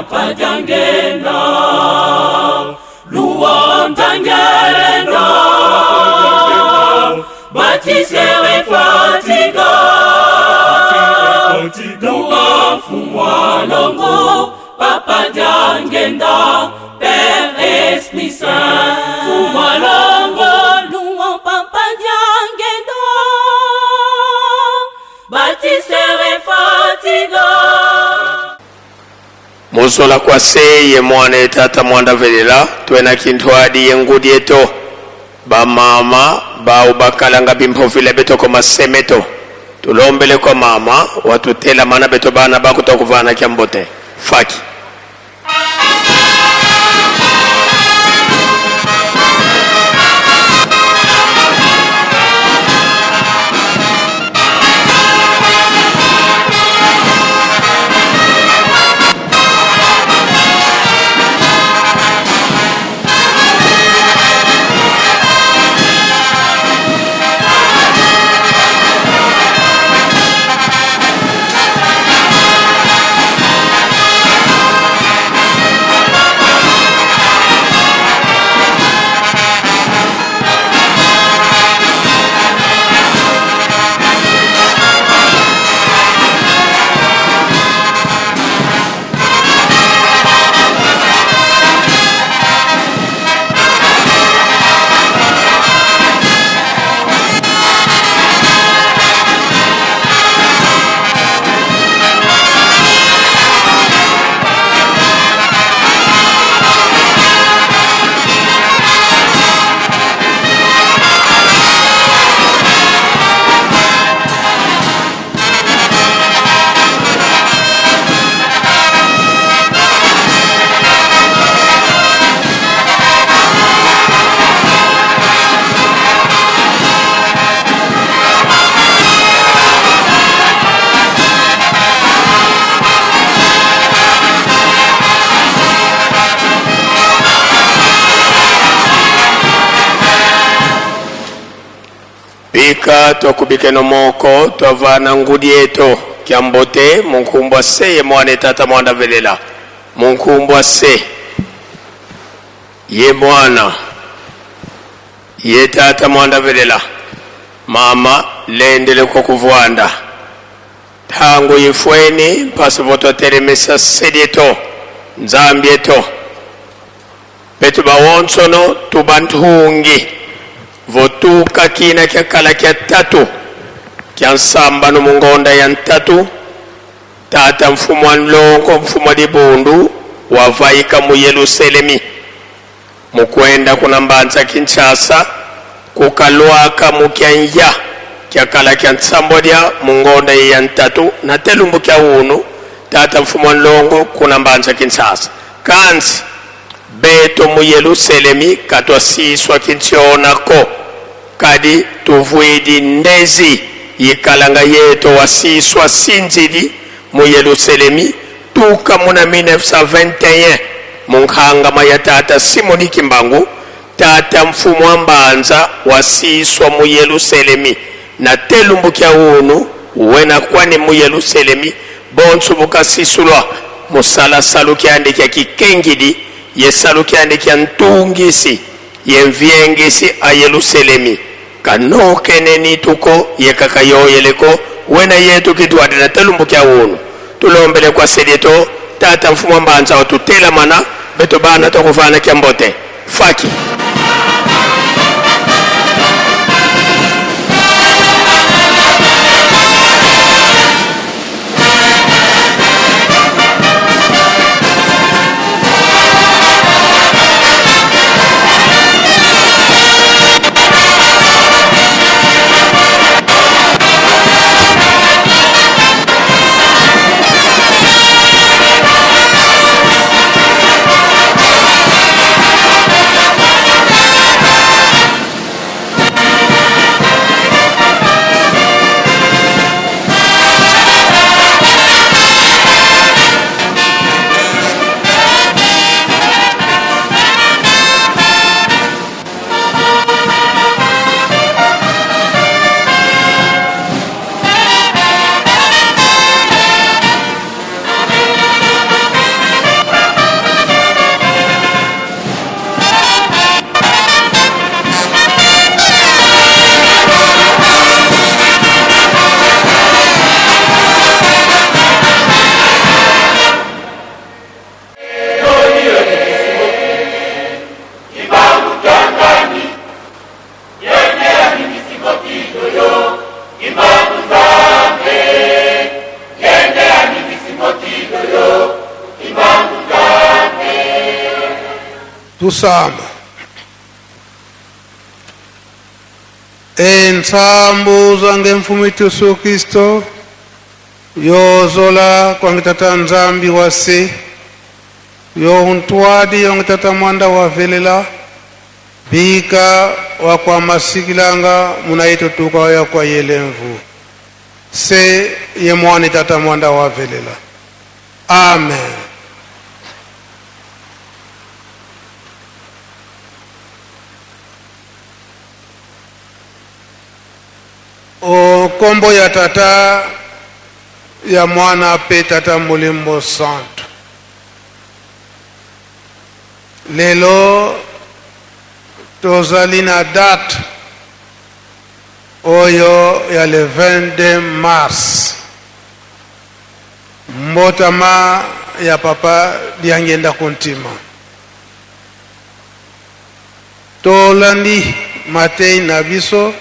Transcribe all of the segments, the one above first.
Papa Diangenda, louons Diangenda, bâtisseur et fatiga, louons Fumwa Longo, Papa Diangenda, Père Esprit Saint, Fumwa Longo, louons Papa Diangenda, bâtisseur et fatiga. Muzola kwa se ye mwana ye tata mwanda velela twena kinthwadi ye ngudi eto bamama bau bakalanga bimpovila beto ko masemeto tulombele kwa mama watutela mana beto bana bakutokuvana kya mbote faki. Pika twakubikeno moko twavana ngudi eto kyambote munkumbwa se ye mwana etata mwanda velela munkumbwa se ye mwana ye tata mwanda velela mama lendele kwa kuvwanda tango yifweni mpasi votwatelemesa sedieto nzambi eto betu bawonsono tubanthungi votuka kina kyakala kya tatu kya nsambano mungonda ya ntatu tata mfumu wa nlongo mfumu wa dibundu wavaika mu Yerusalemi mukwenda kuna mbanza Kinshasa kukalwaka mukyanya kyakala kya nsambo dya mungonda ya ntatu na telumbu kya unu tata mfumu wa nlongo kuna mbanza Kinshasa kansi beto mu Yerusalemi katwasiswa kintionako kadi tuvwidi ndezi yikalanga yeto wasiswa sinzidi mu Yerusalemi tuka muna 1921 munkhangama ya tata Simoni Kimbangu tata mfumu wa mbanza wasiswa mu Yerusalemi na telumbu kya unu wena kwani mu Yerusalemi bonso bukasisulwa musalasalu kyandi kya kikengidi yesalu kyandi kya ntungisi yemvyengisi a Yerusalemi kanokene tuko yekaka yoyeleko wena yetu kidwadi na telumbu kya unu tulombele kwa sedieto tata mfumu wa mbanza watutelamana beto bana tokuvana kya mbote faki. Tusamba. E nsambu zange mfumu Yesu Kristo yozola kwange tata Nzambi wa se yo ntwadi yonge tata mwanda wa velela bika wa kwa masikilanga muna yetu tuka ya kwa yelemvu se ye mwani tata mwanda wa velela. Amen. O kombo ya tata ya mwana pe tata molimo santu. Lelo tozali na date oyo ya le 22 mars, mbotama ya papa Diangienda Kuntima. Tolandi matei na biso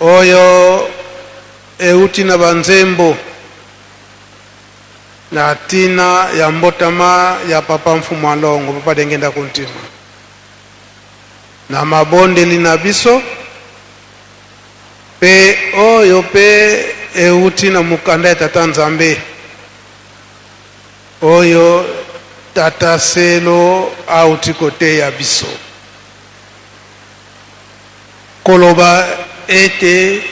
oyo euti na banzembo na tina ya mbotama ya papa Mfumu Alongo, papa Diangienda Kuntima. Na mabondeli na biso pe oyo pe euti na mokanda ya tata Nzambe oyo tata Selo auti koteya biso, koloba ete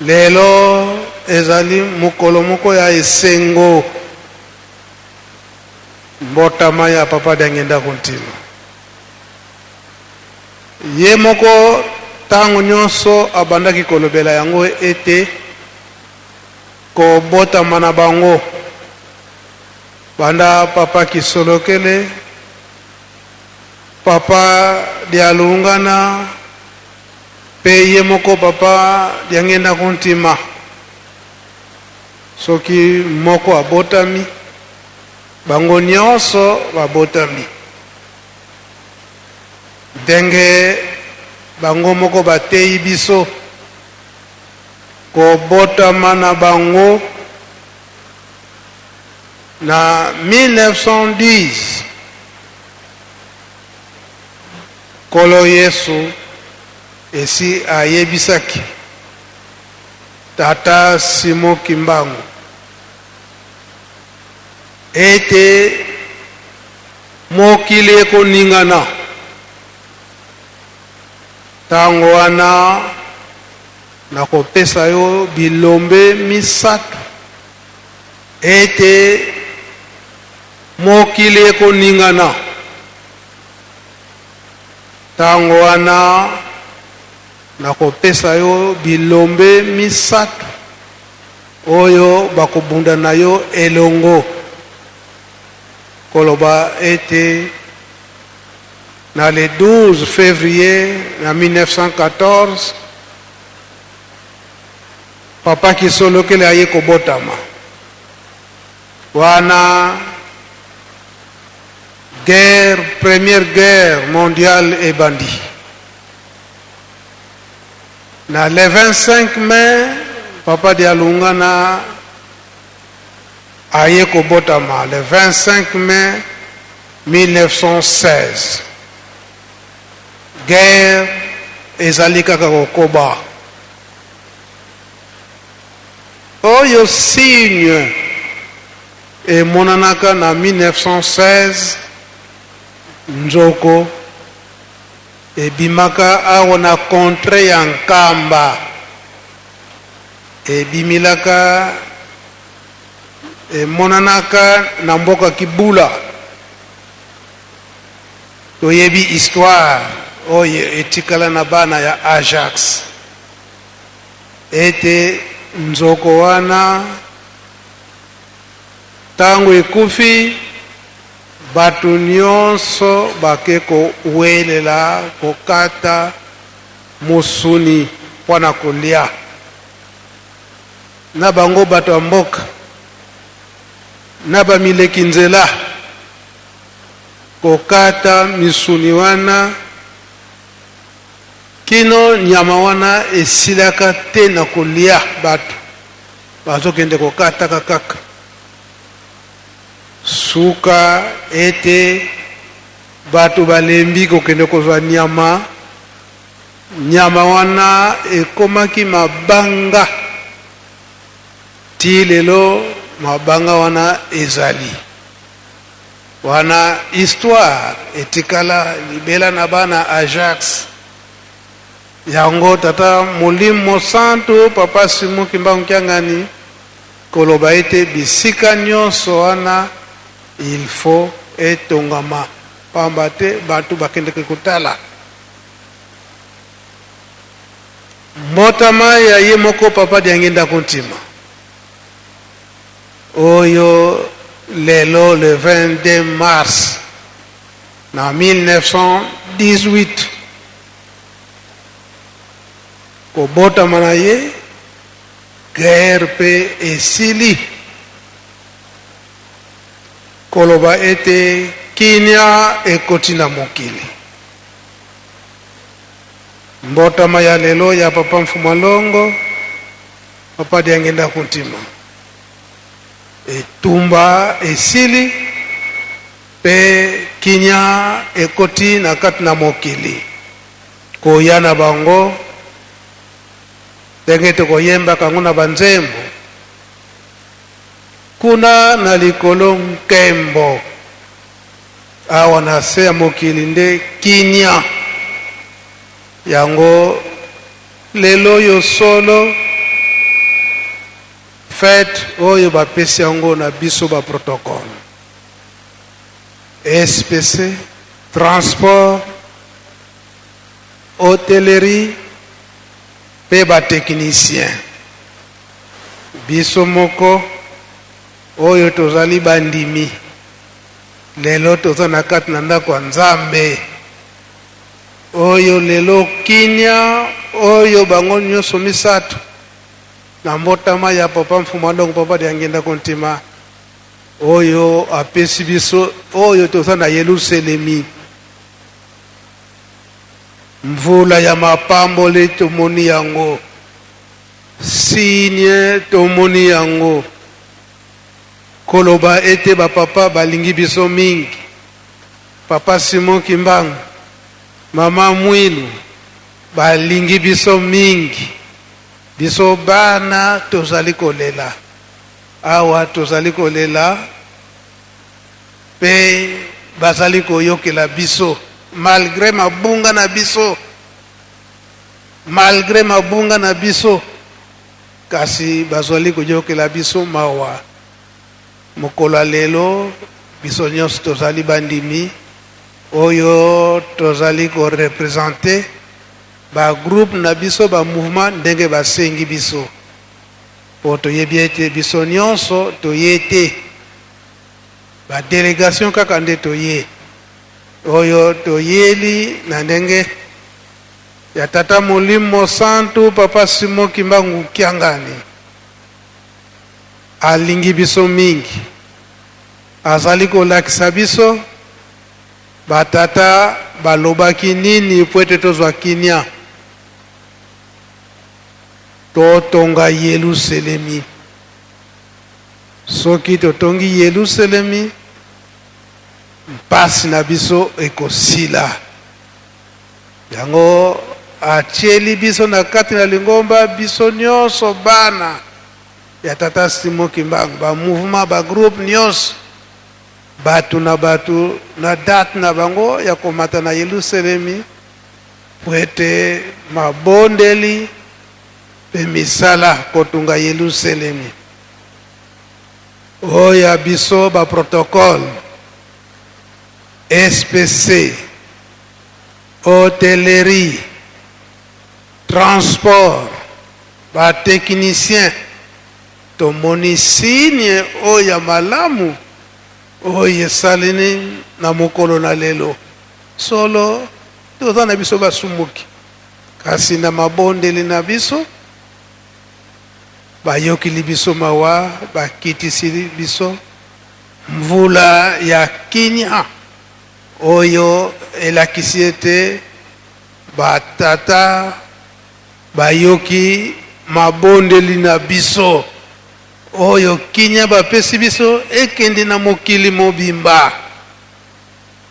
lelo ezali mokolo moko ya esengo, mbotama ya papa Diangienda Kuntima. Ye moko ntango nyonso abandaki kolobela yango ete kobotama na bango banda papa Kisolokele, papa Dialungana pe ye moko papa Diangienda Kuntima, soki moko abotami bango nyonso babotami ndenge bango moko bateyi biso kobotama na bango na 1910. Nkolo Yesu esi ayebisaki tata Simon Kimbangu ete mokili ekoningana. Ntango wana nakopesa yo bilombe misato ete mokili ekoningana. Ntango wana nakopesa yo bilombe misato oyo bakobunda na yo elongo, koloba ete na le 12 février na 1914 papa Kisolokele aye kobotama. Wana guerre, première guerre mondiale ebandi. Na le 25 mai papa Dialungana aye kobotama le 25 mai 1916. Guerre ezali kaka kokoba. Oyo signe emonanaka na 1916, nzoko ebimaka awa na contre ya Nkamba, ebimilaka emonanaka na mboka Kibula. Toyebi histoire oyo etikala na bana ya Ajax ete nzoko wana tango ekufi bato nyonso bake kowelela kokata mosuni mpo na kolia na bango bato ya mboka na bamileki nzela kokata misuni wana kino nyama wana esilaka te na kolia. Bato bazokende kokataka kaka. Suka ete bato balembi kokende kozwa nyama, nyama wana ekomaki mabanga. Tii lelo mabanga wana ezali wana. Histoire etikala libela na bana Ajax. Yango tata Molimo Santu Papa Simon Kimbangu Kiangani koloba ete bisika nionso wana il faut etongama pamba te batu bakendeke kotala. Mbotama ya ye moko Papa Diangienda Kuntima oyo lelo le 22 mars na 1918, kobotama na ye, guerre mpe esili. Koloba ete kimia ekoti na mokili. Mbotama ya lelo ya Papa Mfumua Longo, Papa Diangienda Kuntima. Etumba esili mpe kimia ekoti na kati na mokili. Koya na bango ndenge tokoyembaka yango na banzembo kuna na likolo nkembo. Awa na se ya mokili nde kimia. Yango lelo oyo solo fete oyo bapesi yango na biso ba protocole SPC, transport, hotellerie mpe ba technicien. Biso moko oyo tozali bandimi lelo toza na kati na ndako ya Nzambe oyo lelo kimia oyo bango nyonso misato na mbotama ya Papa Mfumua Longo, Papa Diangienda Kuntima oyo apesi biso oyo toza na Yelusalemi. Mvula ya mapamboli tomoni yango, signe tomoni yango, koloba ete bapapa balingi biso mingi. Papa Simon Kimbangu, Mama Mwilu balingi biso mingi. Biso bana tozali kolela awa, tozali kolela mpe bazali koyokela biso malgré mabunga na biso, malgré mabunga na biso, kasi bazali koyokela biso mawa. Mokolo ya lelo biso nyonso tozali bandimi oyo tozali korepresente ba groupe na biso, ba mouvement ndenge basengi biso, po toyebi ete biso nyonso toye te, ba delegation kaka nde toye. Oyo toyeli na ndenge ya Tata Molimo Santu Papa Simon Kimbangu Kiangani alingi biso mingi, azali kolakisa biso batata balobaki nini po ete tozwa kimia, totonga Yelusalemi. Soki totongi Yelusalemi, mpasi na biso ekosila. Yango atieli biso na kati na lingomba, biso nyonso bana ya Tata Simon Kimbangu, ba mouvement, ba groupe nyonso, bato na bato na date na bango ya komata na Yelusalemi, po ete mabondeli mpe misala kotunga Yelusalemi. Oyo ya biso ba protocole SPC, hotellerie, transport, ba technicien, tomoni signe oyo ya malamu oyo esalemi na mokolo na lelo. Solo toza na biso basumuki, kasi na mabondeli na biso bayokili biso mawa, bakitisi biso mvula ya kimia oyo elakisi ete batata bayoki mabondeli na biso. Oyo kinya bapesi biso ekende na mokili mobimba.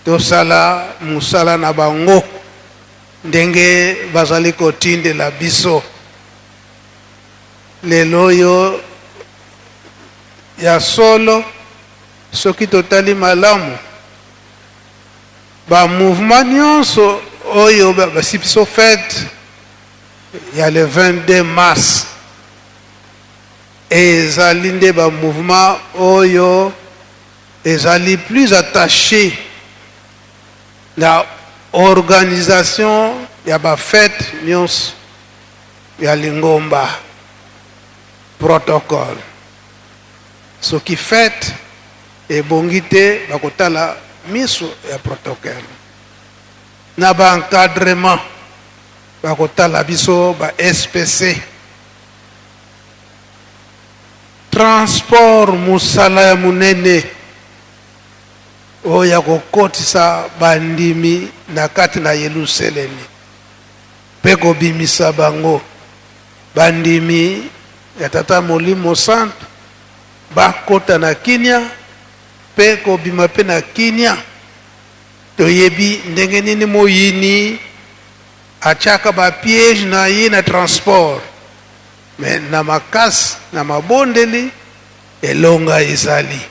Tosala mosala na bango ndenge bazali kotindela biso lelo oyo. Ya solo, soki totali malamu ba mouvement nyonso oyo basi biso fete ya le 22 mars, ezali nde ba mouvement oyo ezali plus attaché na organisation ya ba fete nyonso ya lingomba. Protocole, soki fete ebongi te, bakotala miso ya protocole na ba encadrement, bakotala biso ba SPC. Transport, mosala ya monene oyo ya kokotisa bandimi na kati na Yelusalemi mpe kobimisa bango. Bandimi ya Tata Molimo Santu bakota na kinia mpe kobima mpe na kinia. Toyebi ndenge nini moyini atiaka ba piège na ye na transport, mais na makasi na mabondeli elonga ezali.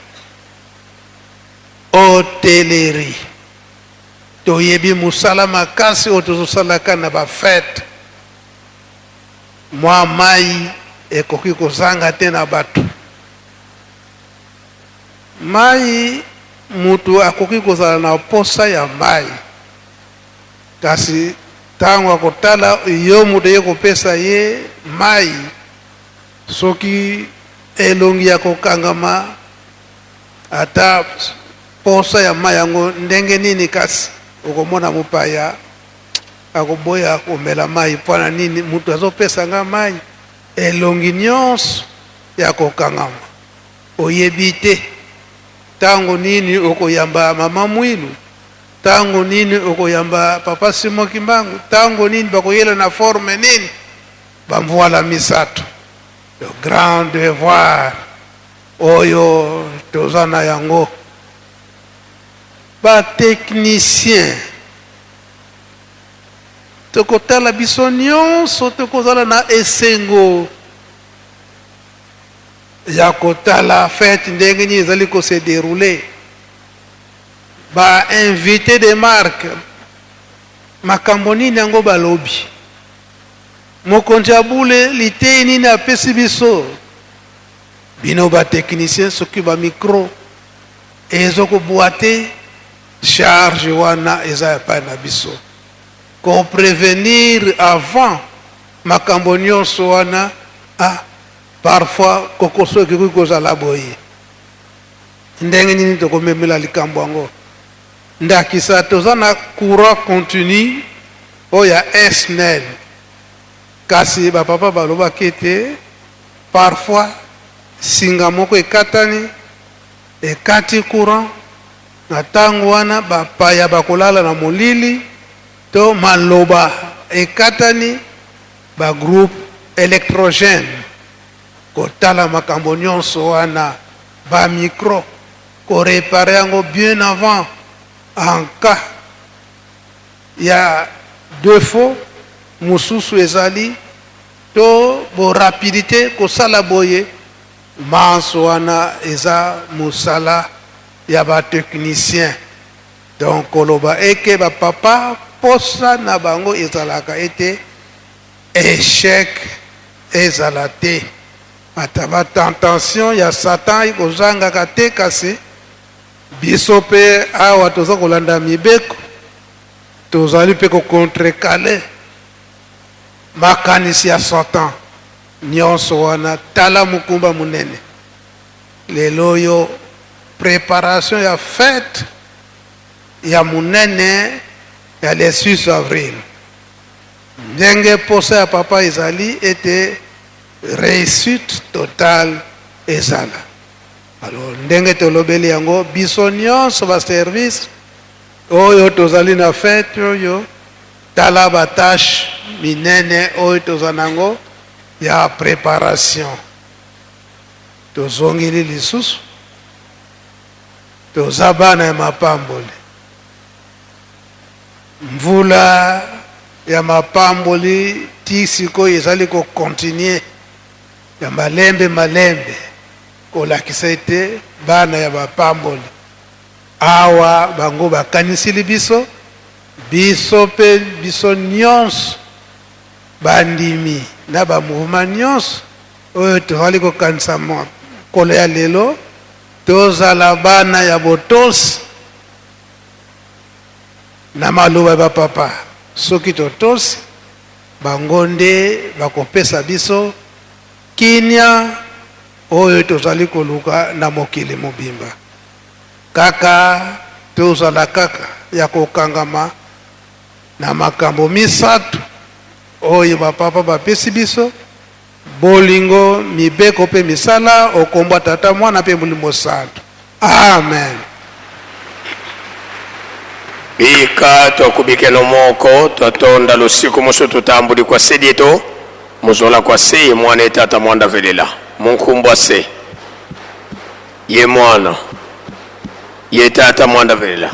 Hotellerie, toyebi mosala makasi oyo tozosalaka na ba fete. Mwa mai ekoki kozanga te na bato. Mai, moto akoki kozala na posa ya mai, kasi ntango akotala yo moto ye kopesa ye mai, soki elongi ya kokangama, ata posa ya mai yango ndenge nini, kasi okomona mopaya akoboya komela mai. Mpo na nini? Moto azopesa nga mai, elongi nyonso ya kokangama. Oyebi te ntango nini okoyamba mama Mwilu, ntango nini okoyamba papa Simon Kimbangu, ntango nini bakoyela na forme nini. Bamvuala misato, le grand devoir oyo toza na yango, ba technicien tokotala biso nyonso, tokozala na esengo ya kotala fete ndenge nini ezali ko se dérouler. Ba invité de marque, makambo nini yango balobi, mokonzi ya bule litei nini apesi biso. Bino ba technicien, soki ba micro ezokobwa te, charge wana eza epai na biso koprevenir avant makambo nyonso wana. Ah, parfois kokoso ekoki kozala boye, ndenge nini tokomemela likambo yango? Ndakisa, toza na courant continu oyo ya SNEL, kasi bapapa balobaki ete parfois singa moko ekatani, ekati courant. Na ntango wana bapaya bakolala na molili, to maloba ekatani, bagroupe électrogène kotala makambo nyonso wana, bamicro koréparer yango bien avant en cas ya défaut mosusu ezali, to borapidité kosala boye. Manso wana eza mosala ya batechnicien. Donc koloba eke bapapa posa na bango ezalaka ete échec ezala te, ata batentation ya Satan ekozangaka te, kasi biso mpe awa toza kolanda mibeko, tozali mpe kocontrecarrer makanisi ya Satan nyonso wana. Tala mokumba monene lelo oyo, préparation ya fête ya monene ya le 6 avril. Ndenge posa ya papa ezali ete réussite totale ezala. Alors, ndenge tolobeli yango, biso nyonso baservice oyo tozali na fête oyo, tala batâche minene oyo toza nango ya préparation. Tozongeli lisusu, toza bana ya mapamboli. Mvula ya mapamboli ti sikoyo ezali ko continuer ya malembe malembe kolakisa ete bana ya mapamboli awa bango bakanisili biso, biso pe biso nionso bandimi na ba mouvement nionso oyo tozali kokanisa mokolo ya lelo, tozala bana ya botosi na maloba ya ba papa. Soki totosi bango nde bakopesa biso kimia oyo tozali koluka na mokili mobimba. Kaka tozala kaka ya kokangama na makambo misatu oyo ba papa bapesi biso, bolingo, mibeko mpe misala, o kombo ya Tata, Mwana mpe Molimo Santu. Amen. Bika twakubikeno moko twatonda lusiku musu tutambuli kwa se dieto muzola kwa se ye mwana ye tata mwanda velela munkumbwa se ye mwana ye tata mwanda velela.